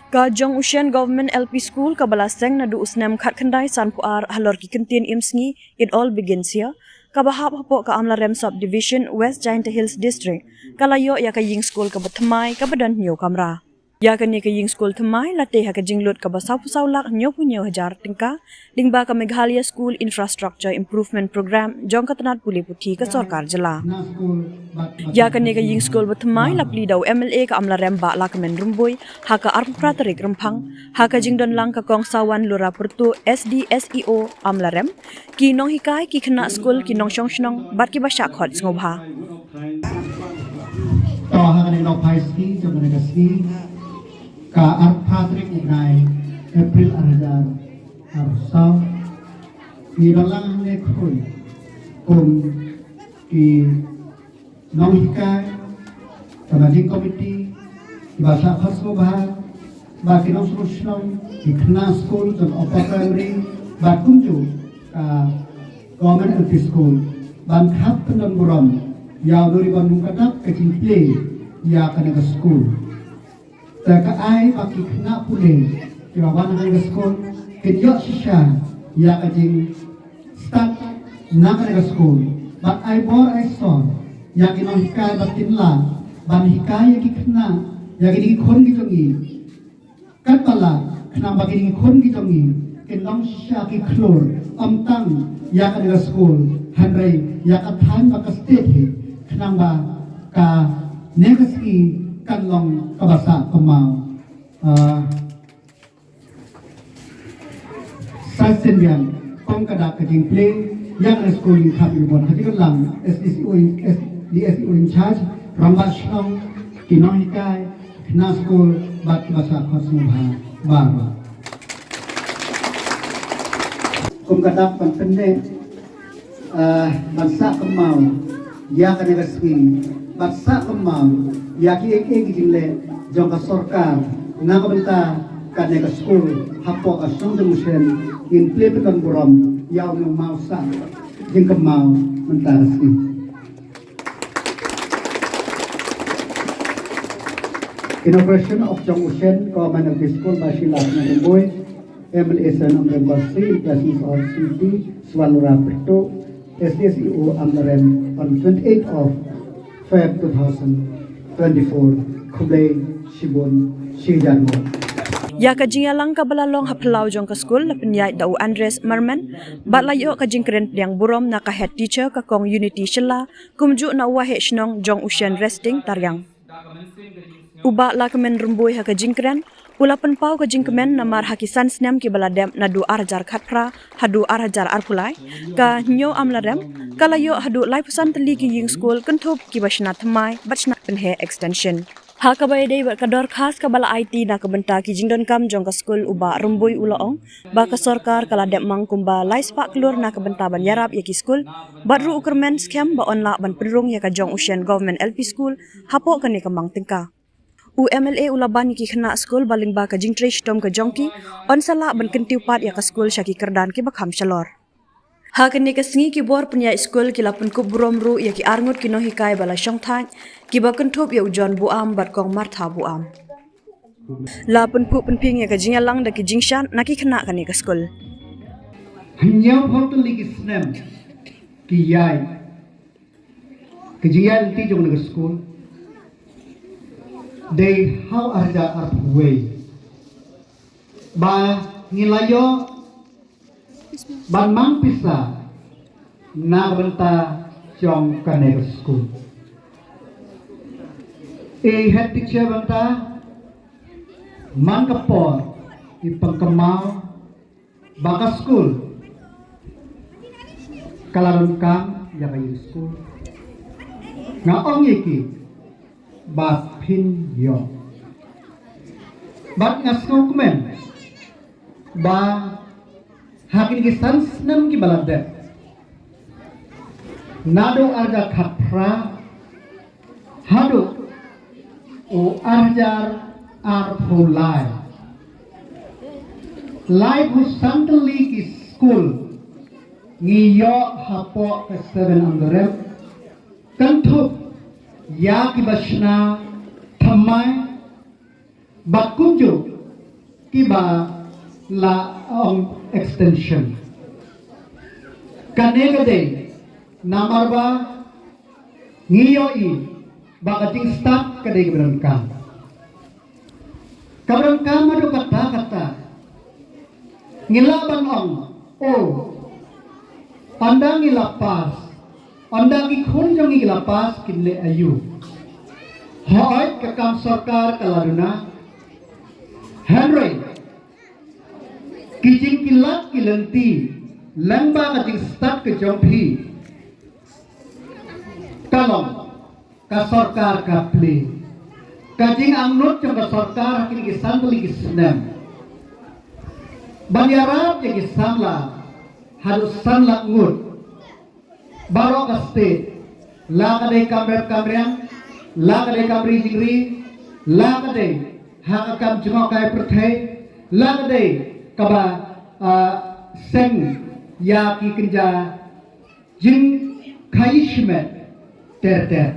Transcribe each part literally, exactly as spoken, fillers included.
Ka Jong U Shen Government L P School kaba la seng naduh u snem khatkhyndai sanphew ar halor ki kyntien im sngi It All Begins Here, kaba hap hapoh ka Amlarem Subdivision, West Jaintia Hills District, ka la ïoh ïa ka ïing skul kaba thymmai kaba don hynñiew kamra. Ïa kane ka ïing skul thymmai la tei ha ka jinglut kaba sawphew saw lak hynñiewphew hynñiew hajar tyngka lyngba ka Meghalaya School Infrastructure Improvement Programme jong ka tnat pule puthi ka sorkar jylla. Ïa kane ka ïing skul ba thymmai la plie da u M L A ka Amlarem Bah Lahkmen Rymbui ha ka arphew phra tarik Rymphang, ha ka jingdon lang ka Kong Sawan Lura Pyrtuh, S D S E O Amlarem, ki nonghikai, ki khynnah skul, ki nongshong shnong bad kiba shah khot sngewbha. To ha kane ka nongphai sngi jong kane ka sngi, ka arphew phra tarik u bnai April ar hajar arphew saw, ngi don lang hangne khuid kum ki nonghikai, ka managing committee, kiba shah khot sngewbha, bad ki nongshong shnong, ki khynnah skul jong Upper Primary bad kumjuh ka Government L P School, ban khap pyndon burom ïa u nongrim ban bun ka dak ka jingplie ïa kane ka skul. Te ka ai ba ki khynnah pule kiba wan ha kane ka skul kin ïoh shisha ïa ka jingstad na kane ka skul, bad ai bor ai sor ïa ki nonghikai ba kin lah ban hikai ïa ki khynnah, ïa kine ki khun ki jong ngi. Katba lah khnang ba kine ki khun ki jong ngi kin long shisha ki khlur, ym tang ïa kane ka skul, hynrei ïa ka thaiñ bad ka state hi, khnang ba kane ka sngi kan long kaba sah kynmaw. Ah, sa shisien biang, kum ka dak ka jingplie ïa kane ka skul, ngi khap ïa u bun ha ki don lang S D S E O in, S D S E O in charge, rangbah shnong, ki nonghikai, khynnah skul bad kiba shah khot sngewbha baroh. Kum ka dak ban pynneh, ah, ban sah kynmaw ïa kane ka sngi, ban sah kynmaw ïa kiei kiei ki jingleh jong ka sorkar na ka bynta kane ka skul hapoh ka shnong Jong U Shen, ngin plie pyndon burom ïa une u mawsah jingkynmaw mynta ka sngi. Inauguration of Jong U Shen Government L P School by Shri Lahkmen Rymbui, M L A seven Amlarem Constituency, in presence of Shrimati Sawan Lura Pyrtuh, S D S E O Amlarem, on twenty-eighth of Feb two thousand twenty-four. Khublei shibun, shi hajar nguh. Ïa ka jingïalang kaba la long ha phyllaw jong ka skul la pynïaid da u Andres Merman, bad la ïoh ka jingkren pdiang burom na ka head teacher ka Kong Unity Shylla, kumjuh na u Waheh Shnong Jong U Shen Resting Tariang. U Bah Lahkmen Rymbui ha ka jingkren, u la pynpaw ka jingkmen namar ha ki san snem kiba la dep naduh ar hajar khatphra haduh ar hajar arphew lai, ka Hynñiew Amlarem ka la ïoh haduh laiphew san tylli ki ïing skul kynthup kiba shna thymmai bad shna pynheh extension. Ha kaba ïadei bad ka dorkhas kaba la aiti na ka bynta ki jingdonkam jong ka skul, u Bah Rymbui u la ong ba ka sorkar ka la dep mang kumba laispah klur na ka bynta ban ïarap ïa ki skul, bad ruh u kyrmen skhem ba yn lah ban pynrung ïa ka Jong U Shen Government L P School hapoh kane ka mang tyngka. U M L A u la ban ïa ki khynnah skul ba lyngba ka jingtrei shitom ka jong ki, yn sa lah ban kyntiew pat ïa ka skul sha ki kyrdan kiba kham shalor. Ha kane ka sngi ki bor pynïaid skul ki la pynkup burom ruh ïa ki arngut ki nonghikai ba la shongthait, kiba kynthup ïa u John Buam bad Kong Martha Buam. La pynphuh pynphieng ïa ka jingïalang da ki jingshad na ki khynnah kane ka skul. Hynñiewphew tylli ki snem ki ïaid, ki jingïaid lynti jong kane ka skul, dei ha u ar hajar arphew wei ba ngi la ïoh ban mang pisa na ka bynta jong kane ka skul. I head teacher mynta, man ka por i pynkynmaw ba ka skul ka la donkam ïa ka ïing skul. Nga ong ïa ki ba phin ïoh. Bad nga sngewkmen ba ha kine ki san snem kiba la dep, naduh ar hajar khatphra haduh u ar hajar arphew lai, laiphew san tylli ki skul ngi ïoh hapoh ka Seven Amlarem, kynthup ïa kiba shna thymmai bad kumjuh Ba la ong extension. Kane ka dei namar ba ngi ïohi ba ka jingstad ka dei kaba donkam. Kaba donkam haduh katta katta. Ngi lah ban ong, oh, ynda ngi la pass, ynda ki khun jong ngi ki la pass kin leh aïu. Hooid ka kam sorkar ka la duna. Hynrei ki jingkilat ki lynti lyngba ka jingstad ka jong phi, ka long ka sorkar ka plie. Ka jingangnud jong ka sorkar ha kine ki san tylli ki snem ban ïarap ïa ki samla haduh san lak ngut baroh ka state, la ka dei kam rep kam riang, la ka dei kam ri jingri, la ka dei ha ka kam jngohkai pyrthei, la ka dei kaba, ah, seng ïa ki kynja jingkhaïi shimet ter ter.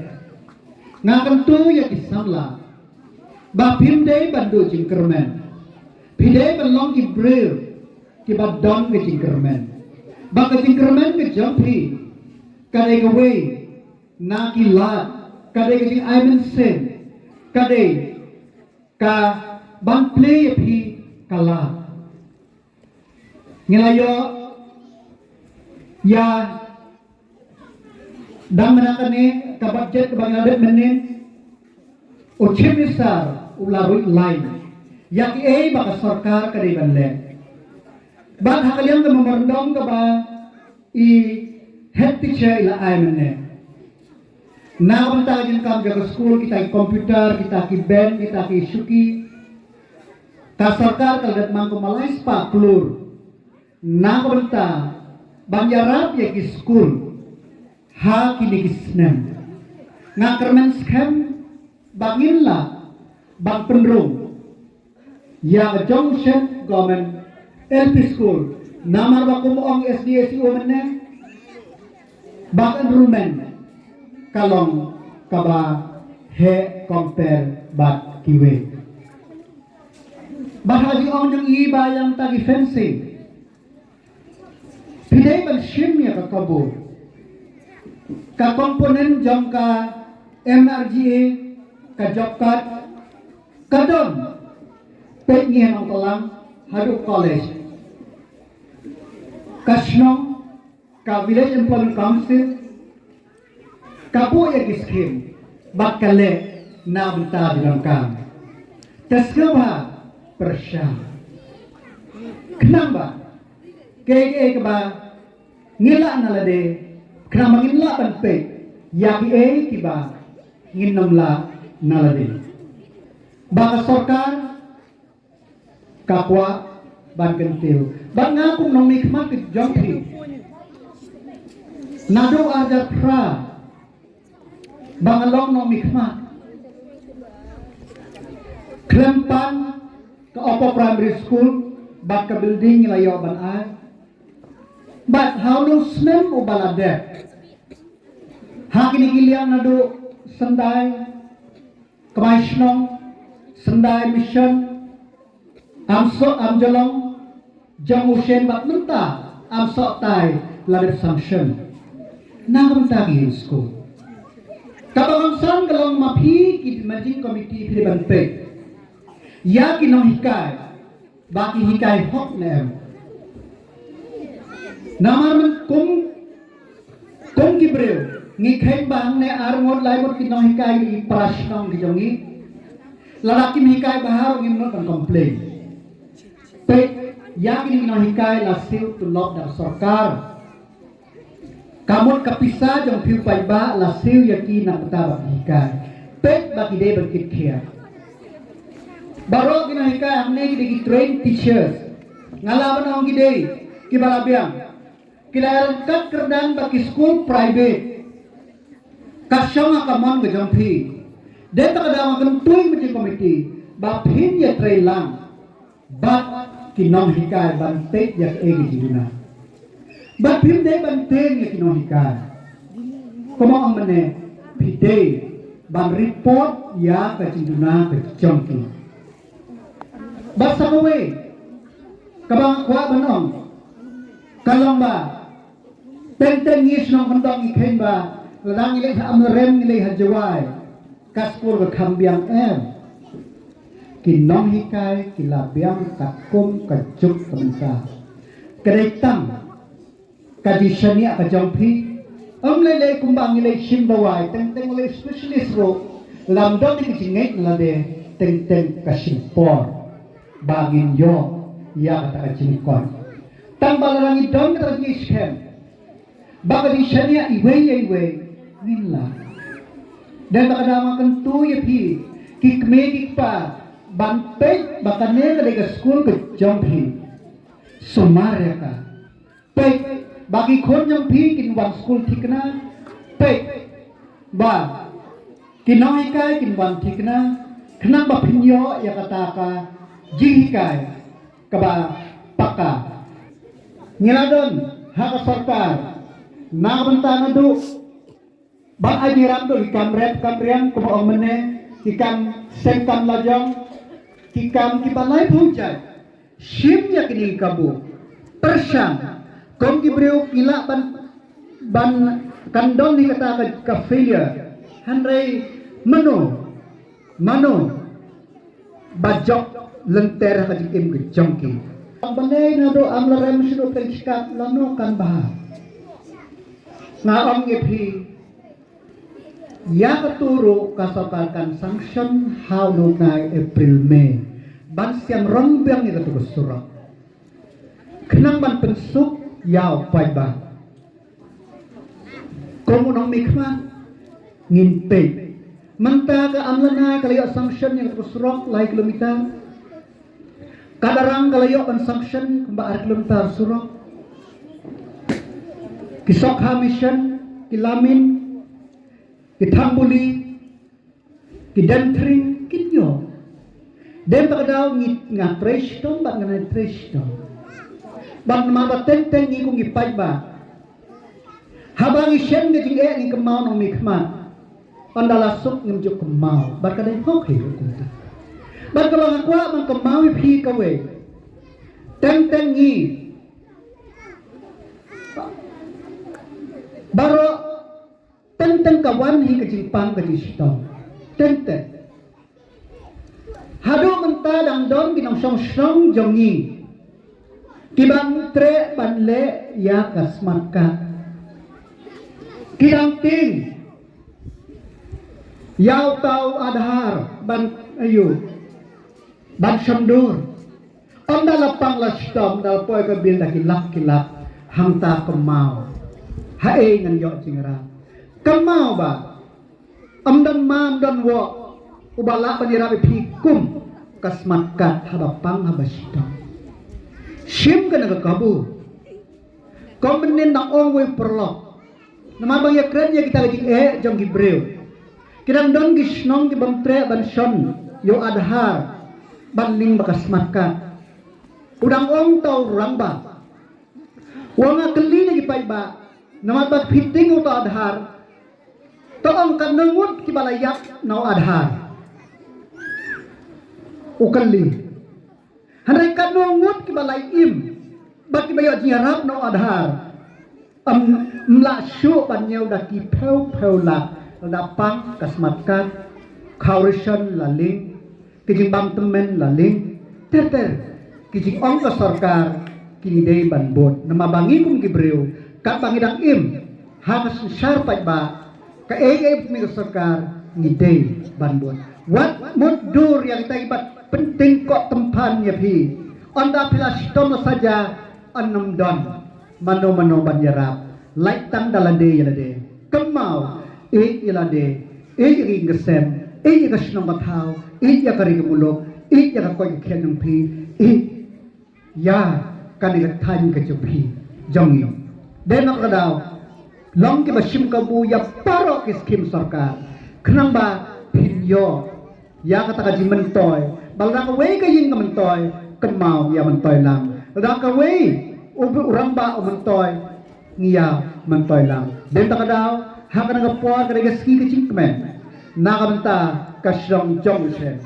Nga kyntu ïa ki samla ba phim dei ban duh jingkyrmen, phi dei ban long ki briew kiba don ka jingkyrmen. Ba ka jingkyrmen ka jong phi ka dei kawei na ki lad, ka dei ka jingai mynsiem, ka dei ka ban plie ïa phi ka lad. Ngi la ïoh ïa dang mynta kane ka budget kaba ngi la dep mynnin, u Chief Minister u la ruh line ïa kiei ba ka sorkar ka dei ban leh. Bad ha ka liang ka memorandum kaba i head teacher i la ai mynne, na ka bynta ka jingkam jong ka skul, kita ki computer, kita ki bench, kita ki shuki, ka sorkar ka la dep mang kumba lai spah klur na ka bynta ban ïarap ïa ki skul ha kine ki snem. Nga kyrmen skhem ba ngin lah ban pynrung ïa ka Junction Government L P School, namar ba kum ong S D S E O mynne, ba ka enrollment ka long kaba heh compare bad kiwei. Bad ha ka jingong jong i ba ïa kata ki fencing, phi dei ban shim ïa ka kabu, ka component jong ka M R G A, ka job card, ka don. Peit ngi ha Nongtlang haduh college, ka shnong, ka Village Employment Council ka buh ïa ki skim bad ka leh na bynta jingdonkam. Te sngewbha pyrshang khnang ba kaei kaei kaba ngi lah na lade, khnang ba ngin lah ban peit ïa kiei kiba ngin nym lah na lade. Ba ka sorkar ka kwah ban kyntiew. Bad nga kum nongmihkhmat ka jong phi, naduh ar hajar phra ba nga long nongmihkhmat, khlem pan ka Upper Primary School bad ka building ngi la ïoh ban ai. Bad ha u nongsnem uba la dep, ha kine ki liang naduh Syndai, Kmai Shnong, Syndai Mission, Amsoh, Amjolong, Jong u Shen bad mynta Amsohtai la dep sanction na ka bynta ki ïing skul. Kaba kongsan ka long ma phi ki managing committee phi dei ban peit ïa ki nonghikai ba ki hikai hok ne em. Namar mynta kum, kum ki briew ngi kheiñ ba hangne ar ngut lai ngut ki nonghikai ki para shnong ki jong ngi, lada kim hikai bha ruh ngim nud ban complain. Peit ïa kine ki nonghikai la siew tulop da ka sorkar. Ka mut ka pisa jong phi u paidbah la siew ïa ki na ka bynta ba ki hikai. Peit ba ki dei ban kit khia. Baroh ki nonghikai hangne ki dei ki trained teachers. Nga lah ban ong ki dei kiba la biang. Ki la ïaryngkat kyrdan bad ki skul private. Ka shong ha ka mon ka jong phi. Dei ta ka daw nga kyntu ïa ka committee ba phin ïatrei lang bad ki nonghikai ban peit ïa kaei ka jingduna. Bad phim dei ban tieng ïa ki nonghikai. Kumba ong mynne, phi dei ban report ïa ka jingduna ka jong ki. Bad sa kawei kaba nga kwah ban ong ka long ba teng teng ngi shnong kyndong ngi kheiñ ba lada ngi leit ha Amlarem, ngi leit ha Jowai, ka skul ka kham biang em. Ki nonghikai ki la biang katkum ka juk ka mynta. Ka dei tang ka jingshaniah ka jong phi. Ym lei lei kumba ngi lei shim dawai, teng teng lei specialist ruh, lada ym don ka jingngeit na lade, teng teng ka shim por ba ngin ïoh ïa kata ka jingkoit. Tang ba lada ngi don kata ka jingshaniah ba ka jingshaniah iwei ïa iwei, ngin lah. Dei ba ka dei, nga kyntu ïa phi ki kmie ki kpa ban peit ba kane ka dei ka skul ka jong phi. Sumar ïa ka. Peit ba ki khun jong phi kin wan skul thikna. Peit ba ki nonghikai kin wan thikna. Khnang ba phin ïoh ïa kata ka jinghikai kaba paka. Ngi la don ha ka sorkar na ka bynta naduh ba ai jingïarap, ki kam rep kam riang, kumba ong mynne, ki kam seng kam lajong, ki kam kiba laiphew jait. Shim ïa kine ki kabu. Pyrshang kum ki briew ki lah ban, ban, kan don hi kata ka, ka failure. Hynrei mano, mano ba jop lynter ha ka jingim ka jong ki? Balei naduh Amlarem shu pynshkat lano kan bha? Nga ong ïa phi, ïa katu ruh ka sorkar kan sanction ha u nai April May ban siam rong biang ïa katu ka surok. Khnang ban pynsuk ïa u paidbah. Kum u nongmihkhmat ngin peit. Mynta ka Amlarem ka la ïoh sanction ïa ka surok lai kilometer. Ka Darrang ka la ïoh ban sanction kumba ar kilometer surok. Ki Sokha Mission, ki Lamin, ki Thangbuli, ki Dentring, kin ïoh. Dei ba ka dei ngi, nga trei shitom bad nga trei shitom. Bad namar ba teng teng ngi kum ngi paidbah, haba ngi shem ka jingeh ngi kynmaw nongmihkhmat. Ynda la suk ngim ju kynmaw. Bad ka dei hok hi ruh kumta. Bad kaba nga kwah ban kynmaw ïa phi kawei. Teng teng ngi baroh, teng teng ka wan hi ka jingpang ka jingshitom. Teng teng. Haduh mynta dang don ki nongshong shnong jong ngi kiba treh ban leh ïa ka smart card. Ki dang tieng ïa uta u Aadhaar ban, aïu, ban shon dur. Ynda la pang la shitom, ynda la poi ka bill da ki lak ki lak, hangta kynmaw. Haei ngan ïoh jingïarap? Kynmaw ba ym don ma ym don wok uba lah ban ïarap ïa phi kum ka smart card haba pang haba shitom. Shim kane ka kabu. Kum mynnin dang ong wei paralok. Namar ba ngi ïakren ïa kita ki jingeh jong ki briew. Ki dang don ki shnong ki bym treh ban shon ïa u Aadhaar ban link bad ka smart card. U dang ong uta u rangbah. U ong, nga kylli na ki paidbah, namar ba phi tieng uta u Aadhaar. To ong katno ngut kiba la ïap na u Aadhaar. U kylli. Hynrei katno ngut kiba la im bad kiba ïoh jingïarap na u Aadhaar. Ym, ym lah shuh ban ñiew da ki phew phew lak lada pang ka smart card, ka ration la link, ki jingbam tymmen la link, ter ter ki jingong ka sorkar ki dei ban bud. Namar ba ngi kum ki briew katba ngi dang im ha ka synshar paidbah, kaei kaei ba pynmih ka sorkar ngi dei ban bud. Wat mutdur ïa kita kiba pyntieng koh tymphan ïa phi. Ynda phi la shitom la saja, ym don mano mano ban ïarap. Lait tang da lade ïa lade. Kynmaw, ïeit ïa lade, ïeit ïa ka ïing ka sem, ïeit ïa ka shnong ka thaw, ïeit ïa ka ri ka muluk, ïeit ïa ka koit ka khian jong phi, ïeit ïa kane ka thaiñ ka jong phi, jong ngi. Dei na kata ka daw, long kiba shim kabu ïa baroh ki skim sorkar, khnang ba phin ïoh ïa kata ka jingmyntoi. Ba lada kawei ka ïing ka myntoi, kynmaw ïa myntoi lang. Lada kawei u, u rangbah u myntoi, ngi ïa myntoi lang. Dei na kata ka daw, ha kane ka por ka dei ka sngi ka jingkmen na ka bynta ka shnong jong u Shem.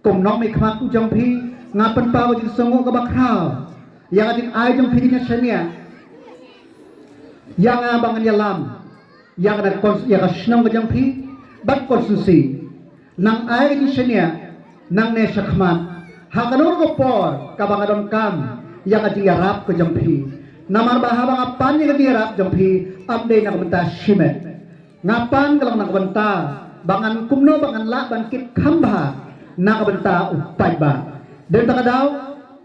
Kum nongmihkhmat u jong phi, Nga pynpaw ka jingsngew kaba khraw ïa ka jingai jong phi, ka jingshaniah ïa nga ba ngan ïalam ïa ka, ïa ka shnong ka jong phi bad constituency. Nang ai ka jingshaniah nangne shakhmat ha kano ka por kaba nga donkam ïa ka jingïarap ka jong phi. Namar ba haba nga pan ïa ka jingïarap jong phi, ym dei na ka bynta shimet. Nga pan ka long na ka bynta ba ngan kumno ba ngan lah ban kit kham bha na ka bynta u paidbah. Dei ta ka daw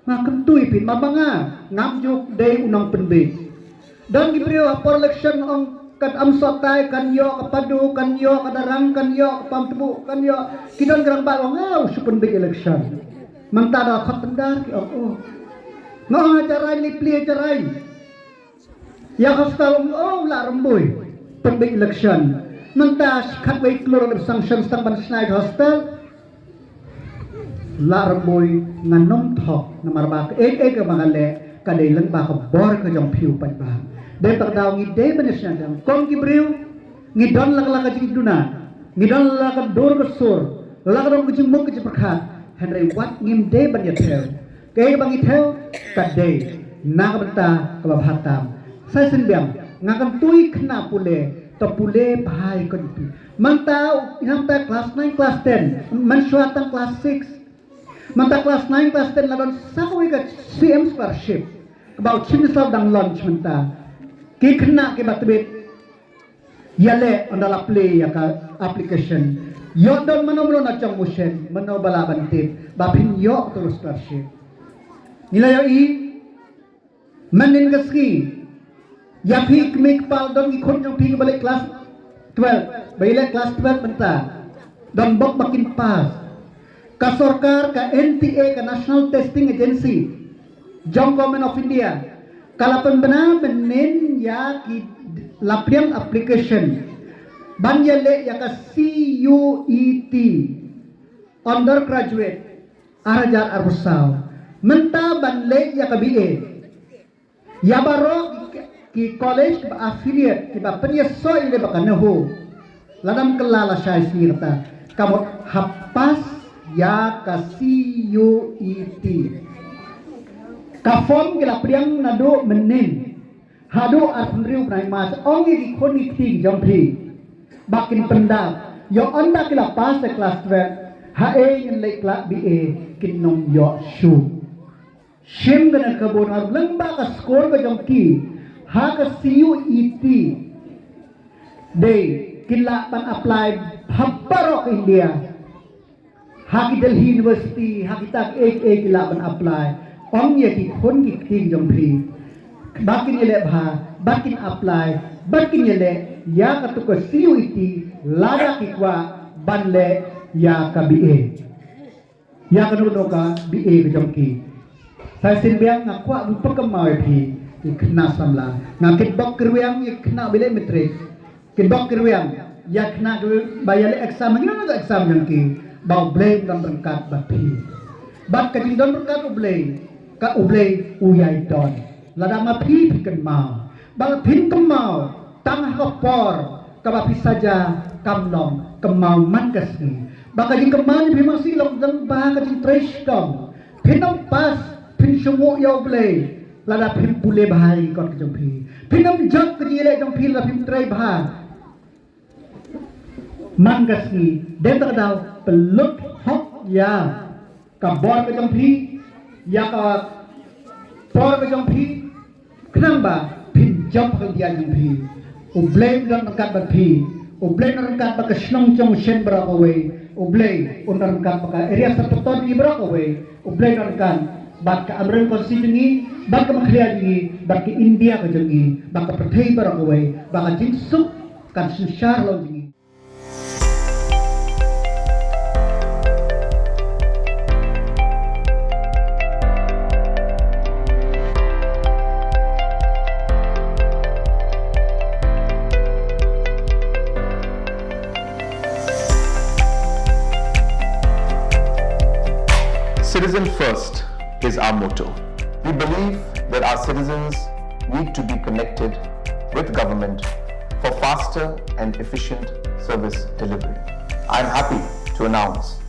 nga kyntu ïa phi, ma ba nga ngam ju dei u nongpynbeit. Don ki briew ha por election ong kan ym sohtai, kan ïoh ka Padu, kan ïoh ka Darrang, kan ïoh ka Pampbu, kan ïoh ki don ka rangbah ong, "Nga u shu pynbeit election." Mynta da khot tyndar ki ong, "Oh." Nga ong, "Hajar ai, lip li hajar ai." Ïa hostel ong, "Oh, la rymbui pynbeit election." Mynta shi khatwei klur la sanction tang ban shna ïa hostel. La rymbui ngan ym thok namar ba kaei kaei kaba nga leh ka dei lyngba ka bor ka jong phi u paidbah. Dei ta ka daw ngi dei ban ïa sngewthuh kum ki briew, ngi don la ka la ka jingduna, ngi don la ka dur ka sur, la ka don ka jingmut ka jingpyrkhat, hynrei wat ngim dei ban ïa thew. Kaei ba ngi thew ka dei na ka bynta kaba bha tam. Sa shisien biang nga kyntu ïa ki khynnah pule, to pule bha ïa ka jong phi. Mynta, mynta class nine, class ten, mynshuwa tang class six. Mynta class nine, class ten la don sa kawei ka C M scholarship kaba u Chief Minister u dang launch mynta. Ki khynnah kiba tbit ïaleh ynda la plie ïa ka application. Ïoh don mano mano na jong u shen, mano ba lah ban tip ba phin ïoh ka scholarship. Ngi la ïohi mynnin ka sngi ïa phi kmie kpa, don ki khun jong phi kiba leh class twelve, ba ïaleh class twelve mynta, don bok ba kin pass. Ka sorkar, ka N T A, ka National Testing Agency jong Government of India, ka la pynbna mynnin ïa ki, la pdiang application ban ïaleh ïa ka C U E T undergraduate ar hajar arphew saw. Mynta ban leh ïa ka B A. Ïa baroh ki, ki college kiba affiliate, kiba pynïasoh ïa lade bad ka NEHU, lada ym kylla la shai sngi kata, ka mut hap pass ïa ka C U E T. Ka form ki la pdiang naduh mynnin haduh arphew hynriew bnai March. Ong ïa ki khun ki kti jong phi ba kin pyndap, ïoh ynda ki la pass ïa class twelve, haei ngin leit class B A, kin ym ïoh shuh. Shim kane ka bun, ar lyngba ka score ka jong ki ha ka C U E T, dei kin lah ban apply ha baroh ka India. Ha ki Delhi University, ha kita kiei kiei ki lah ban apply. Ong ïa ki khun ki kti jong phi ba kin ïaleh bha, ba kin apply, ba kin ïaleh ïa katu ka C U E T, lada ki kwah ban leh ïa ka B A. Ïa kano kano ka B A ka jong ki. Sa shisien biang nga kwah ban pynkynmaw ïa phi ki khynnah samla. Nga kitbok kyrwiang ïa ki khynnah ba ïaleh matric. Kitbok kyrwiang ïa ki khynnah ba ïaleh exam, ngi don ka exam jong ki. Ba U Blei un don ryngkat bad phi. Bad ka jingdon ryngkat U Blei, ka U Blei u ïai don. Lada ma phi phi kynmaw, ba phin kynmaw tang ha ka por kaba phi saja, kam long, kynmaw man ka sngi. Ba ka jingkynmaw jong phi man ka sngi long tang ba ka jingtrei shitom. Phin ym pass, phin shu nguh ïa U Blei lada phim pule bha ïa ki kot ka jong phi. Phin ym jop ka jingïaleh jong phi lada phim trei bha. Man ka sngi, dei ta ka daw pynlut hok ïa ka bor ka jong phi, ïa ka por ka jong phi, khnang ba phin jop ha ka jingïaleh jong phi. U Blei un don ryngkat bad phi. U Blei un don ryngkat bad ka shnong jong u Shen baroh kawei. U Blei un don ryngkat bad ka area Sapaton ngi baroh kawei. U Blei un don ryngkat bad ka Amreng Constituency jong ngi, bad ka Meghalaya jong ngi, bad ka India ka jong ngi, bad ka pyrthei baroh kawei, ba ka jingsuk kan synshar halor jong ngi. Citizen first is our motto. We believe that our citizens need to be connected with government for faster and efficient service delivery. I am happy to announce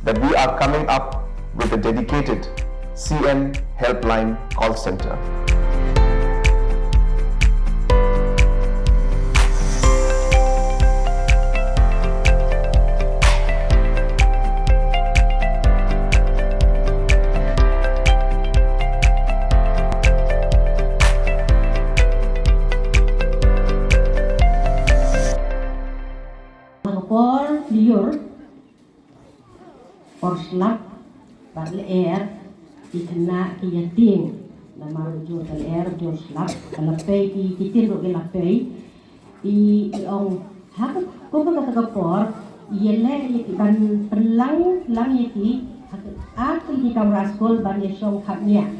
that we are coming up with a dedicated C M Helpline call center. Por lyiur, por slap, bad lyer, ki khynnah ki ïa tieng. Namar u jur ka lyer, u jur slap, ka la pei, ki, ki tin ruh ki la pei. I, i ong, ha ka, kumba kata ka por, ïa leh ïa ki ban pynlang lang ïa ki ha ka, ha ki kamra skul ban ïa shong khapngiah.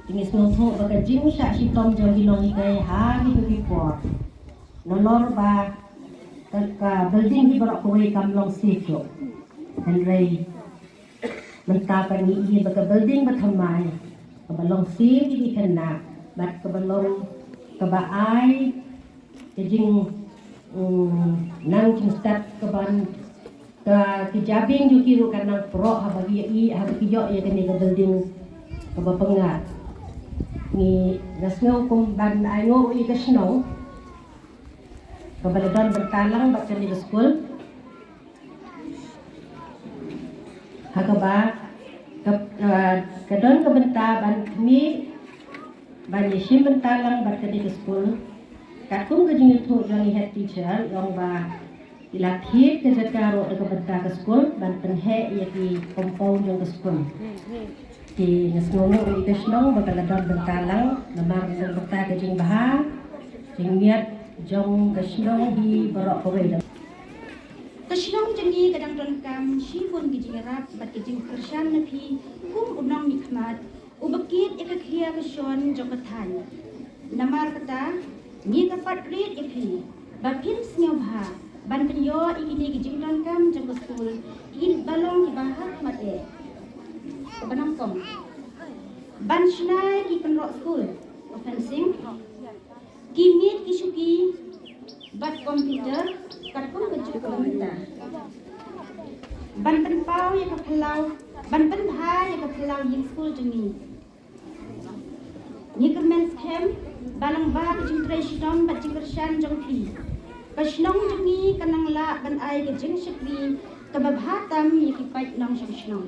Te ngi sngewthuh ba ka jingshah shitom jong ki nonghikai ha kito ki por, nalor ba ka, ka building hi baroh kawei kam long safe ruh. Hynrei mynta pat ngi ïohi ba ka building ba thymmai, kaba long safe ïa ki khynnah, bad kaba long, kaba ai ka jing, mm, nang jingstad, kaban ka, ki jabieng jong ki ruh kan nang proh haba ki ïoh, haba ki ïoh ïa kane ka building kaba pyngngad. Ngi, nga sngew kum ban ai nguh ïa ka shnong kaba la don bynta lang bad kane ka skul. Ha kaba ka, ka, ka don ka bynta ban khmih, ban ïashim bynta lang bad kane ka skul. Katkum ka jingïathuh jong i head teacher, i ong ba i la thied ka jaka ruh da ka bynta ka skul ban pynheh ïa ki compound jong ka skul. Te nga sngewnguh ïa ka shnong ba ka la don bynta lang, namar ka bynta ka jingbha jingmiat jong ka shnong hi baroh kawei. Ka shnong jong ngi ka dang donkam shibun ki jingïarap bad ki jingkyrshan na phi kum u nongmihkhmat uba kit ïa ka khia ka shon jong ka thaiñ. Namar kata, ngi kyrpad rit ïa phi ba phin sngewbha ban pynïoh ïa kine ki jingdonkam jong ka skul kiba long kiba hakhmat eh. Kaba nyngkong, ban shna ïa ki kynroh skul, fencing, ki miej ki shuki bad computer katkum ka juk ka mynta. Ban pynpaw ïa ka phyllaw, ban pynbha ïa ka phyllaw ïing skul jong ngi. Ngi kyrmen skhem ba lyngba ka jingtrei shitom bad jingkyrshan jong phi, ka shnong jong ngi kan nang lah ban ai ka jingshakri kaba bha tam ïa ki paid nongshong shnong.